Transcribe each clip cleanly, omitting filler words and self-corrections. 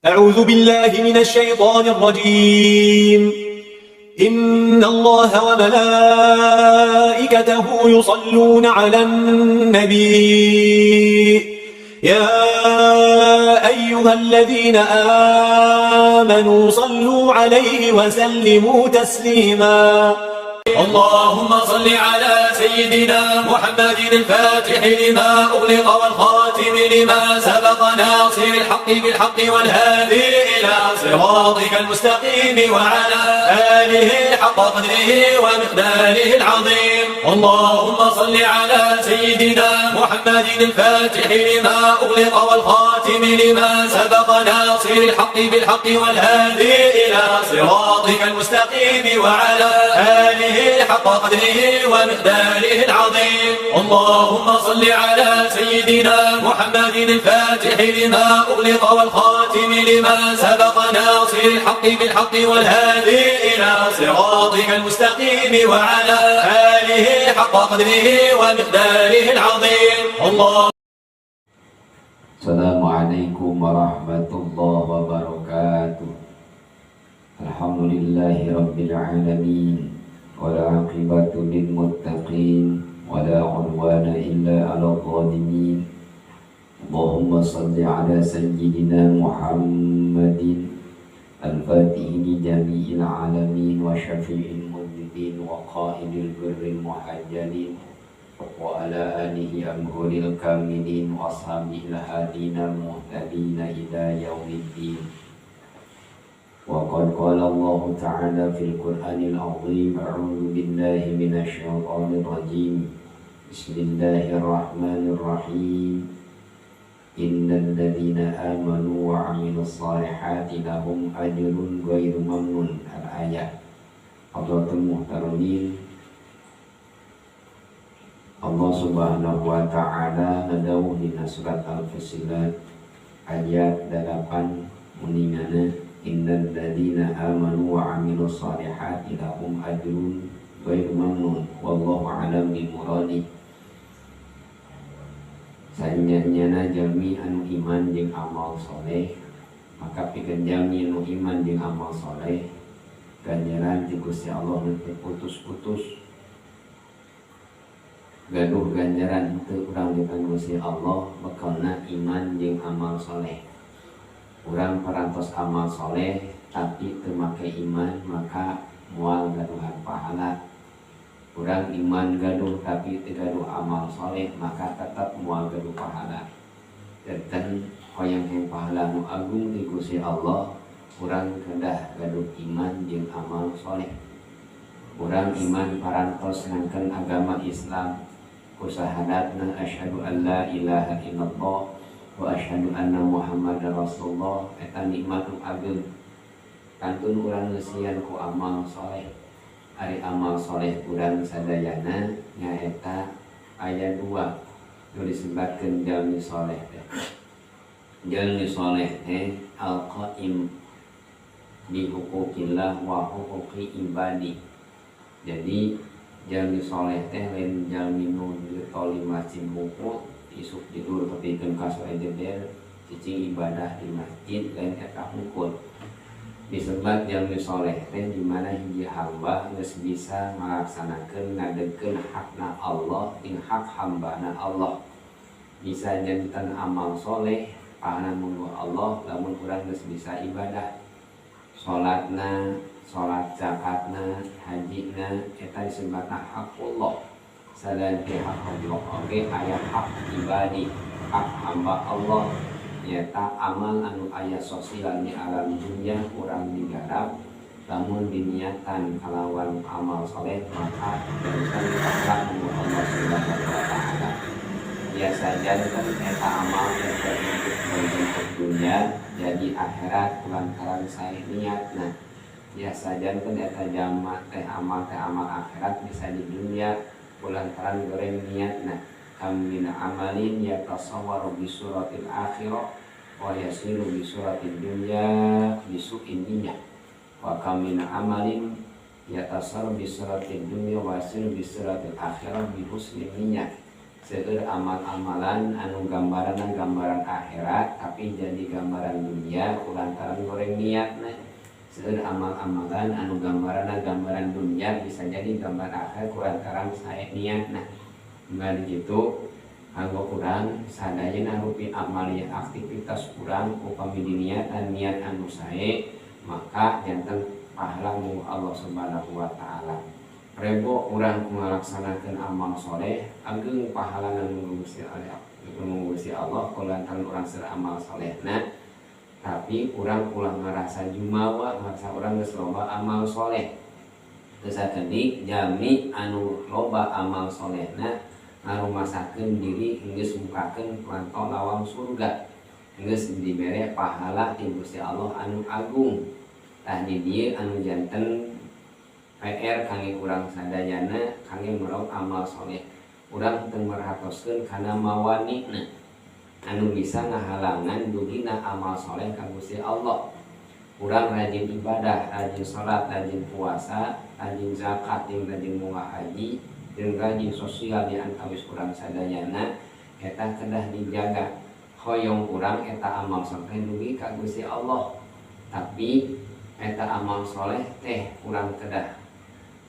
أعوذ بالله من الشيطان الرجيم. إن الله وملائكته يصلون على النبي يا أيها الذين آمنوا صلوا عليه وسلموا تسليما. اللهم صل على سيدنا محمد الفاتح لما أغلق والخاتم لما سبق ناصر الحق بالحق والهادي إلى صراطك المستقيم وعلى آله حق قدره ومقداره العظيم. اللهم صل على سيدنا محمد الفاتح لما أغلق والخاتم لما سبق ناصر الحق بالحق والهادي إلى صراطك المستقيم وعلى آله حق قدره ومقداره العظيم. اللهم صل على سيدنا محمد الفاتح لما أغلق والخاتم لما سبق ناصر الحق بالحق والهادي إلى صراطك المستقيم وعلى آله حق قدره ومقداره العظيم. الله السلام عليكم ورحمة الله وبركاته. الحمد لله رب العالمين والعاقبة للمتقين ولا عدوان إلا على الظالمين. اللهم صل على سيدنا محمد الفاتح لجميع العالمين وشفيع المذنبين وقائد الغر المحجلين وعلى آله أمهر الكاملين وأصحابه الهادين المهتدين إلى يوم الدين. وقد قال الله تعالى في القرآن العظيم: أعوذ بالله من الشيطان الرجيم، بسم الله الرحمن الرحيم، إن الذين آمنوا وعملوا الصالحات لهم أجر غير ممنون. الآية. حضرة المحترمين، Allah Subhanahu wa Ta'ala ngadawuh dina surat Al-Fussilat ayat 8 muningana إن الذين آمنوا وعملوا الصالحات لهم أجر غير ممنون والله أعلم بمراده. Sanyana jalmi anu iman jeung amal soleh, maka pikeun jalmi anu iman jeung amal soleh, ganjaran ti Gusti Allah nu teu putus-putus. Gaduh ganjaran teu urang di Gusti Allah bekalna iman jeung amal soleh. Urang parantos amal soleh tapi teu make iman, maka moal gaduhan pahala. Urang iman gaduh tapi teu gaduh amal soleh, maka tetap moal gaduh pahala. Dan hoyong yang pahala nu agung di Gusti Allah, urang kedah gaduh iman jeung amal soleh. Urang iman parantos ngangken agama Islam ku sahadatna أشهد أن لا إله إلا الله وأشهد أن محمدا رسول الله, eta nikmat nu ageung. Kantun urang ngeusian ku amal soleh. Ari amal soleh urang sadayana nyaeta aya dua nu disebutkeun jalmi soleh teh. Jalmi soleh teh القائم بحقوق الله وحقوق العباد. Jadi jalmi soleh teh lain jalmi nu ditoli masjid hungkul, isuk tidur tepikeun ka sore jeder cicing ibadah di masjid, lain eta hungkul. Disebat jalmi soleh teh di mana hiji hamba geus bisa ngalaksanakeun, ngadegkeun hakna Allah jeung hak hambana Allah. Bisa janten amal soleh pahala munggu Allah lamun urang geus bisa ibadah, salatna, salat, zakatna, hajina, eta disebutna hakullah. Sadaya hak Allah oge aya hak ibadi, hak hamba Allah, nyata amal anu aya sosial di alam dunia kurang digarap. Lamun diniatan kalawan amal soleh, maka janten pahala munggu Allah Subhanahu wa Ta'ala. Biasa janten eta amal yang berbentuk berbentuk dunia jadi akhirat lantaran saya niatna. Biasa janten eta jama teh amal teh amal akhirat bisa di dunia lantaran goreng niatna. كم من عمل يتصور بصورة الآخرة ويصير بصورة الدنيا بسوء النية وكم من عمل يتصور بصورة الدنيا ويصير بصورة الآخرة بحسن النية. Seueur amal-amalan anu gambaran gambaran akhirat tapi jadi gambaran dunia kulantaran goreng niatna. Seueur amal-amalan anu gambaran gambaran dunia bisa jadi gambar akhirat kulantaran sae niatna. Ngan kitu kanggo urang sadayana rupi amalia aktivitas urang upami diniatan niat anu sae maka janten pahala mu Allah Subhanahu wa taala. Rebo urang ngalaksanakeun amal soleh ageng pahala nu Gusti Allah kulantaran urang seur amal solehna, tapi urang ulah ngarasa jumawa ngarasa urang geus loba amal soleh. Teu sakedik jalmi anu loba amal solehna ngarumasakeun diri geus mukakeun panto lawang surga, geus dibere pahala ti Gusti Allah anu agung. Tah di dieu anu janten PR kangge urang sadayana kangge meraup amal soleh. Urang teu merhatoskeun kana mawanina anu bisa ngahalangan dugina amal soleh ka Gusti Allah. Urang rajin ibadah, rajin salat, rajin puasa, rajin zakat, jeung rajin munggah haji, jeung rajin sosial di antawis urang sadayana eta kedah dijaga. Hoyong urang eta amal soleh dugi ka Gusti Allah, tapi eta amal soleh teh urang kedah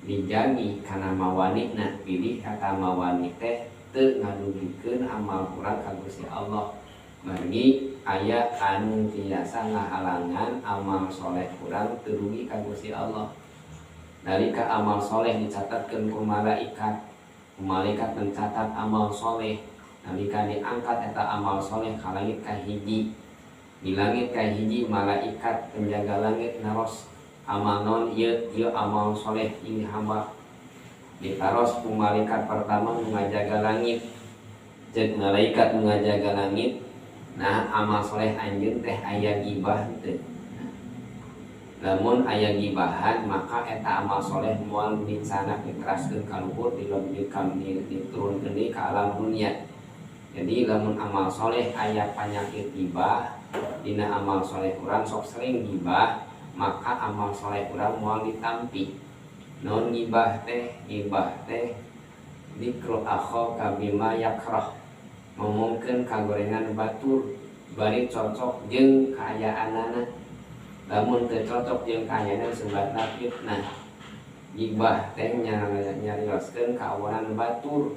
dijagi kana mawanina, pilih kata mawani teh teu ngadugikeun amal urang ka Gusti Allah. Margi aya anu tiasa ngahalangan amal soleh urang teu dugi ka Gusti Allah. Nalika amal soleh dicatatkeun ku malaikat, malaikat mencatat amal soleh. Nalika diangkat eta amal soleh ka langit kahiji, di langit kahiji malaikat penjaga langit naros amal non ieu ieu amal soleh ini hamba. Ditaros ku malaikat pertama ngajaga langit, jeung malaikat ngajaga langit. Nah amal soleh anjeun teh aya gibah teu. Lamun aya gibahan maka eta amal soleh moal dicanak diteraskeun ka luhur, diturunkeun deui ka alam dunia. Jadi lamun amal soleh aya panyakit gibah dina amal soleh urang sok sering gibah, maka amal soleh urang moal ditampi. Naon gibah teh? Gibah teh dikru akhaka bima yakrah, ngomongkeun kagorengan batur bari cocok jeung kaayaanana. Lamun teu cocok jeung kaayaanana sebatna fitnah. Gibah teh nyarioskeun kaawonan batur.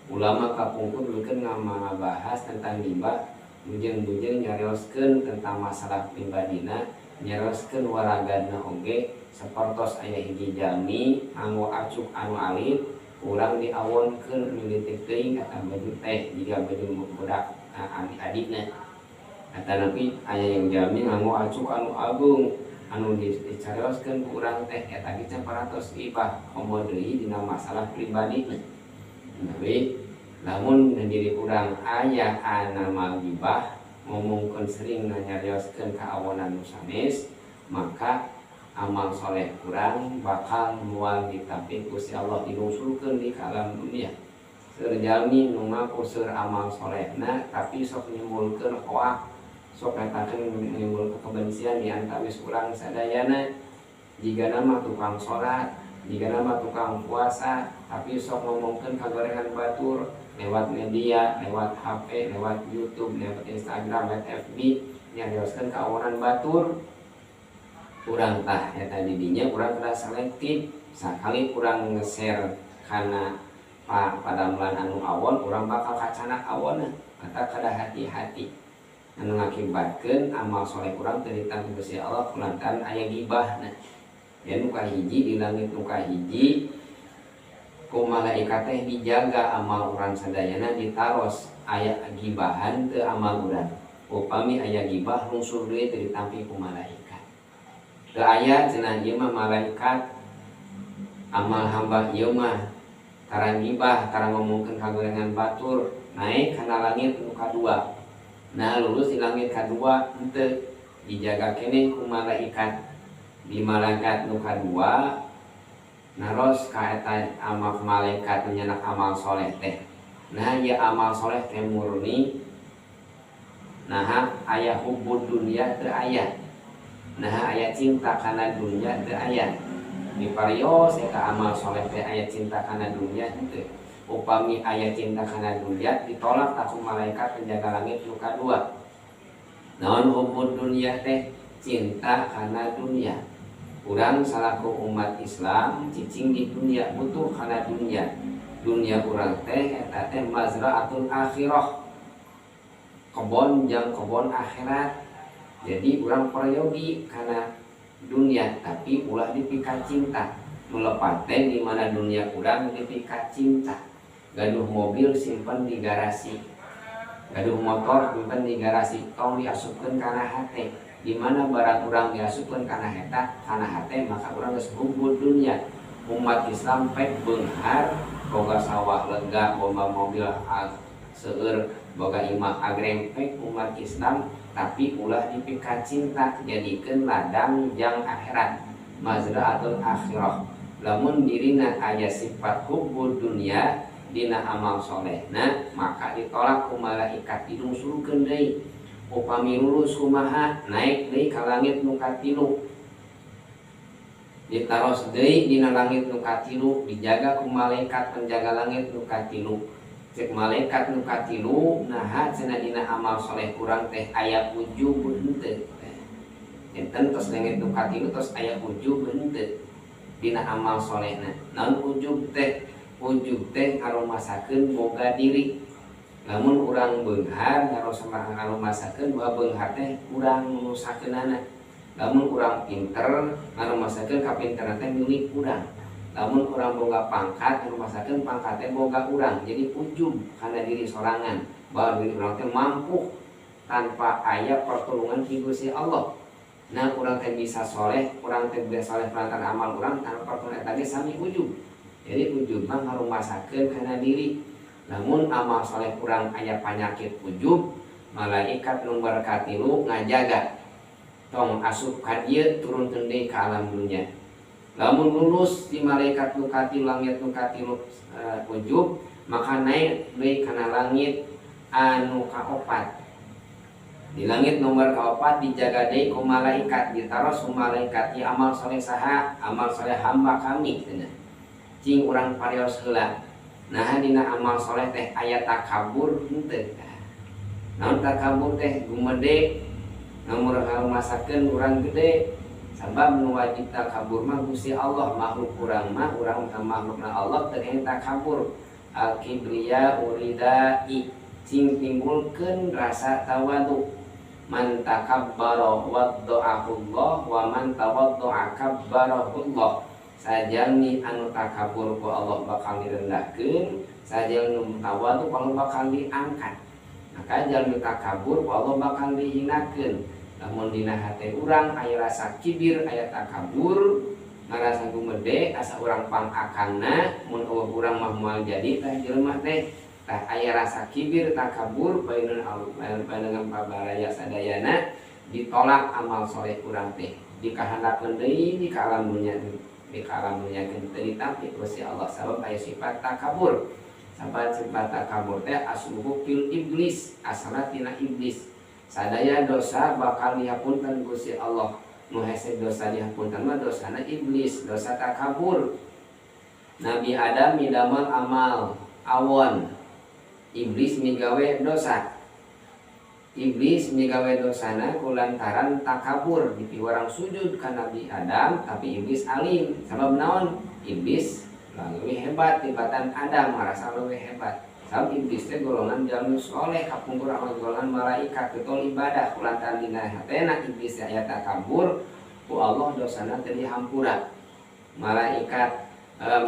Ulama kapungkur mungkin ngabahas tentang gibah, bujeng-bujeng nyarioskeun tentang masalah pribadina, nyarioskeun waragana oge. Sapertos aya hiji jalmi anggo acuk anu alit, urang diawonkeun militih teuing eta baju teh jiga baju budak adikna. Eta nepi aya yang jalmi nganggo acuk anu agung anu dicarioskeun ku urang teh eta ge paratos gibah komo deui dina masalah pribadina. Tapi lamun diri urang aya anamal gibah ngomongkeun sering nyarioskeun kaawonan nu sanes, maka amal soleh kurang bakal moal ditampi Gusti Allah, dilungsurkeun di alam dunia. Seur jalmi nu ngaku seur amal solehna tapi sok nimbulkeun hoak, sok ngatakeun nimbulkeun kebencian di antawis urang sadayana. Jigana mah tukang salat, jigana mah tukang puasa, tapi sok ngomongkeun kagorengan batur lewat media, lewat HP, lewat YouTube, lewat Instagram, lewat FB, nyarioskeun kaoran batur. Urang tah eta di dinya urang kedah selektif. Sakali urang nge-share kana padamelan anu awon, urang bakal kacanak awonna. Mata kedah hati-hati anu ngakibatkeun amal soleh urang teu ditampi Gusti Allah kulantaran aya gibahna. Ya nu kahiji di langit nu kahiji ku malaikat teh dijaga amal urang sadayana, ditaros aya gibahan teu amal urang. Upami aya gibah lungsur deui teu ditampi ku malaikat. Teu aya cenah ieu mah malaikat amal hamba ieu mah tara gibah, tara ngomongkeun kagorengan batur, naik kana langit nu kadua. Nah lulus di langit kadua henteu dijaga keneh ku malaikat. Di malaikat nu kadua naros ka eta amal malaikat nyanak amal soleh teh. Nah ya amal soleh teh murni, nah aya hubbud dunia teu aya, nah aya cinta kana dunia teu aya. Di parios eta amal soleh teh aya cinta kana dunia henteu. Upami aya cinta kana dunia ditolak ku malaikat penjaga langit nu kadua. Naon hubbud dunia teh? Cinta kana dunia. Urang salaku umat Islam cicing di dunia butuh kana dunia. Dunia urang teh eta teh mazra'atul akhirah, kebon jang kebon akhirat. Jadi urang peryogi kana dunia tapi ulah dipika cinta. Nu lepat teh di mana dunia urang dipika cinta. Gaduh mobil simpen di garasi, gaduh motor simpen di garasi, tong diasupkeun kana hate. Di mana barang urang diasupkeun kana eta, kana hate, maka urang geus hubbud dunia. Umat Islam pek beunghar, boga sawah lega, boga mobil seueur, boga imah agreng, pek umat Islam tapi ulah dipika cinta, jadikeun ladang jang akhirat, mazra'atul akhirah. Lamun dirina aya sifat hubbud dunia dina amal solehna, maka ditolak ku malaikat, didungsurkeun deui. Upami lulus kumaha, naik deui ka langit nu katilu, ditaros deui dina langit nu katilu, dijaga ku malaikat penjaga langit nu katilu. Cek malaikat nu katilu, naha cenah dina amal soleh kurang teh aya ujub henteu. Enten tos langit nu katilu tos aya ujub henteu dina amal solehna. Naon ujub teh? Ujub teh ngarumasakeun boga diri. Lamun urang beunghar ngarumasakeun bahwa beunghar teh urang nusakeunana. Lamun urang pinter ngarumasakeun kapinteran teh milik urang. Lamun urang boga pangkat ngarumasakeun pangkat teh boga urang. Jadi ujub kana diri sorangan bahwa diri urang teh mampu tanpa aya pertolongan ti Gusti Allah. Nah urang teh bisa soleh, urang teh bisa soleh lantaran amal urang tanpa pertolongan eta ge sami ujub. Jadi ujub mah ngarumasakeun kana diri. Namun amal soleh kurang aya panyakit ujub, malaikat nomor katilu ngajaga tong asup ka dieu turunkeun deui ka alam dunia. Lamun lulus di malaikat nu katilu, langit nu katilu, ujub, maka naik deui kana langit anu kaopat. Di langit nomor kaopat dijaga deui ku malaikat, ditaros ku malaikat, ieu amal soleh saha? Amal soleh hamba kami cenah. Cing urang parios heula. Nah dina amal soleh teh aya takabur henteu. Naon takabur teh? Gumede ngamur ngarumasakeun urang gede. Sabab nu wajib takabur mah Gusti Allah, makhluk urang mah urang ka makhlukna Allah teu kenging takabur. Al kibriya uridai, cing timbulkeun rasa tawadu. Man takabbara wadda'ahu Allah wa man tawadda'a kabbarahu Allah. Sajalmi anu takabur ku Allah bakal direndahkeun, sajalmi nu tawadu ku Allah bakal diangkat. Maka jalmi takabur ku Allah bakal dihinakeun. Lamun dina hate urang aya rasa kibir, aya takabur, ngarasa gumede, asa urang pangakangna, mun eueuh urang mah moal jadi tah jelema teh. Tah aya rasa kibir, takabur, paineun pandengan pabaraya sadayana ditolak amal soleh urang teh. Dikahandakeun deui di ka alam dunia, di ka alam dunia teu ditampi ku si Allah sabab aya sifat takabur. Sabab sifat takabur teh asluhu fil iblis, asalna tina iblis. Sadaya dosa bakal dihapunten ku si Allah. Nu hese dosa dihapunten mah dosana iblis, dosa takabur. Nabi Adam midamel amal awon, iblis migawe dosa. Iblis migawe dosana kulantaran takabur, dipiwarang sujud ka Nabi Adam, tapi iblis alim. Sabab naon? Iblis leuwih hebat tibatan Adam, marasa leuwih hebat. Sabab iblis teh golongan jalmi soleh, kapungkur ama golongan malaikat, getol ibadah kulantaran dina hatena iblis teh aya takabur, ku Allah dosana teh dihampura. Malaikat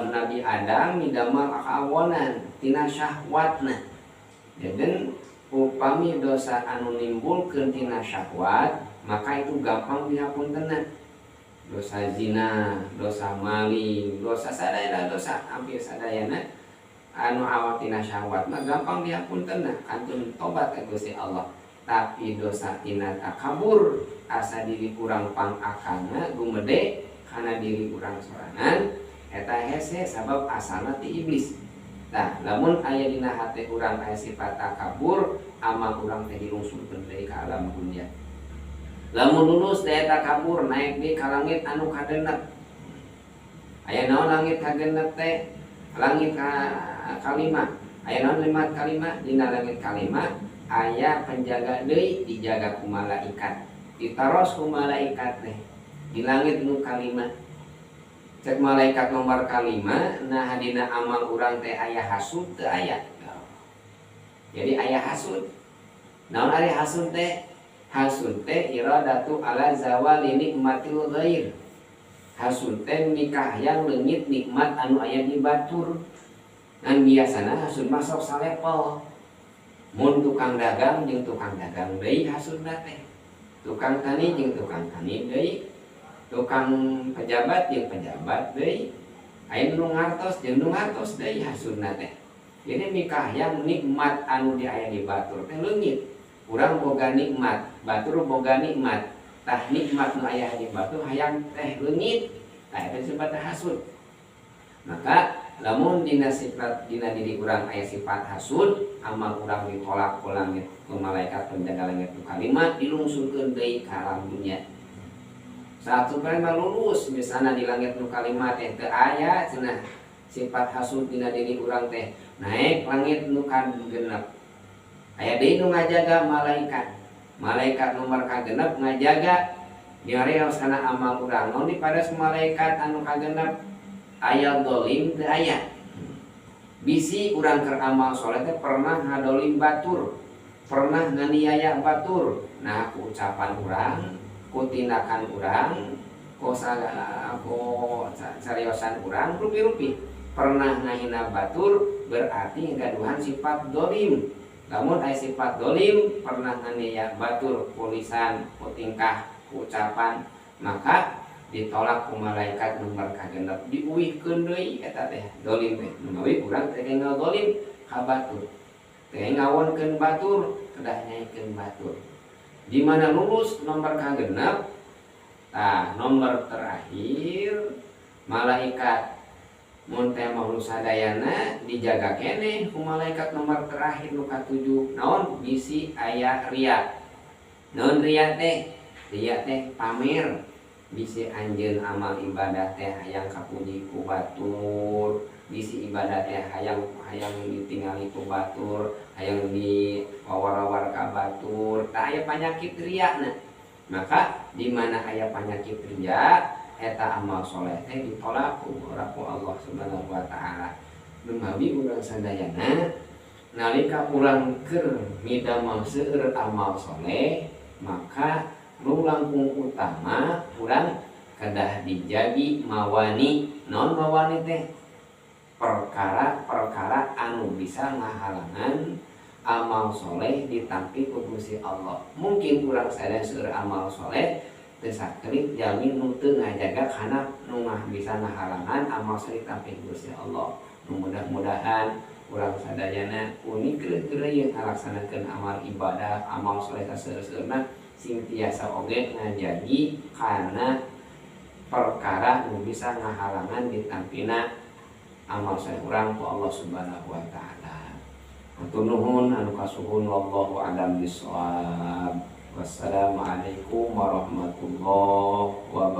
Nabi Adam midamel kaawonan tina syahwatna. Jadi upami dosa anu nimbulkeun tina syahwat, maka itu gampang dihapuntenna. Dosa zina, dosa maling, dosa sadayana, dosa hampir sadayana anu awal tina syahwat mah gampang dihapuntenna, kantun tobat ka Gusti Allah. Tapi dosa tina takabur, asa diri kurang pangakangna gumede kana diri urang sorangan, eta hese sabab asalna ti iblis. Nah, lamun aya dina hate urang aya sifat takabur, amal urang teh dilungsurkeun deui ka alam dunia. Lamun lulus daya takabur naik deui ka langit anu kagenep. Aya naon langit kagenep teh? Langit kalima aya naon lima kalima dina langit kalima aya penjaga deui dijaga ku malaikat ditaros ku malaikat teh di langit nu kalima cek malaikat nomor kalima nah dina amal urang teh aya hasud teu aya. Jadi aya hasud naon ari hasud teh? Hasud teh iradatu ala zawali nikmatil ghair. Hasud teh mikahayang leungit nikmat anu aya di batur. Ngan biasana hasud mah sok salepel. Mun tukang dagang jeung tukang dagang deui hasudna teh. Tukang tani jeung tukang tani deui. Tukang pejabat jeung pejabat deui. Aya nu ngartos jeung nu ngartos deui hasudna teh. Jadi mikahayang nikmat anu di aya di batur teh leungit. Urang boga nikmat, batur boga nikmat. Tah nikmat nu aya di batur hayang teh leungit. Tah eta disebut hasud. Maka lamun dina sifat dina diri urang aya sifat hasud, amal urang ditolak ku langit ku malaikat penjaga langit nu kalima dilungsurkeun deui ka alam dunya. Saat mah lulus misalna di langit nu kalima teh teu aya cenah sifat hasud dina diri urang teh naik langit nu kagenep. Aya deui nu ngajaga malaikat. Malaikat nomor kagenep ngajaga diareos kana amal urang. Naon dipadas malaikat anu kagenep aya dolim teu aya. Bisi urang keur amal soleh teh pernah ngadolim batur, pernah nganiaya batur. Nah ku ucapan urang, ku tindakan urang, ku cariosan urang rupi-rupi pernah ngahina batur berarti gaduhan sifat dolim. Lamun aya sifat dolim pernah nganiaya batur ku lisan, ku tingkah, ku ucapan, maka ditolak ku malaikat nomor kagenep diuihkeun deui eta teh dolim teh. Numawi urang teh ngadolim ka batur, teh ngawonkeun batur, kedah nyaikeun batur. Di mana lulus nomor kagenep, tah nomor terakhir malaikat mun teh makhluk sadayana dijaga keneh ku malaikat nomor terakhir nu katujuh. Naon bisi aya ria. Naon ria teh? Ria teh pamer. Bisi anjeun amal ibadah teh hayang kapuji ku batur, bisi ibadah teh hayang ditingali ku batur, hayang diwawar-wawar ka batur. Tah aya panyakit ria na. Maka di mana aya panyakit ria eta amal soleh teh ditolak ku Allah Subhanahu wa taala. Numawi urang sadayana nalika urang keur midamel seueur amal soleh maka nu langkung utama urang kedah dijagi mawani. Naon mawani teh? Perkara-perkara anu bisa ngahalangan amal soleh ditampi ku Gusti Allah. Mungkin urang sadaya seueur amal soleh teu sakelit jalmi nu teu ngajaga kana nu bisa ngahalangan amal soleh ditampi ku Gusti Allah. Nu mudah-mudahan urang sadayana unik-reureun ngalaksanakeun amal ibadah, amal soleh saseueur-seueurna sing tiasa oge ngajagi kana perkara nu bisa ngahalangan ditampina amal soleh urang ku Allah Subhanahu wa taala. Hatur nuhun anu kasuhun, wallahu a'lam bissawab. Wassalamualaikum warahmatullahi wabarakatuh.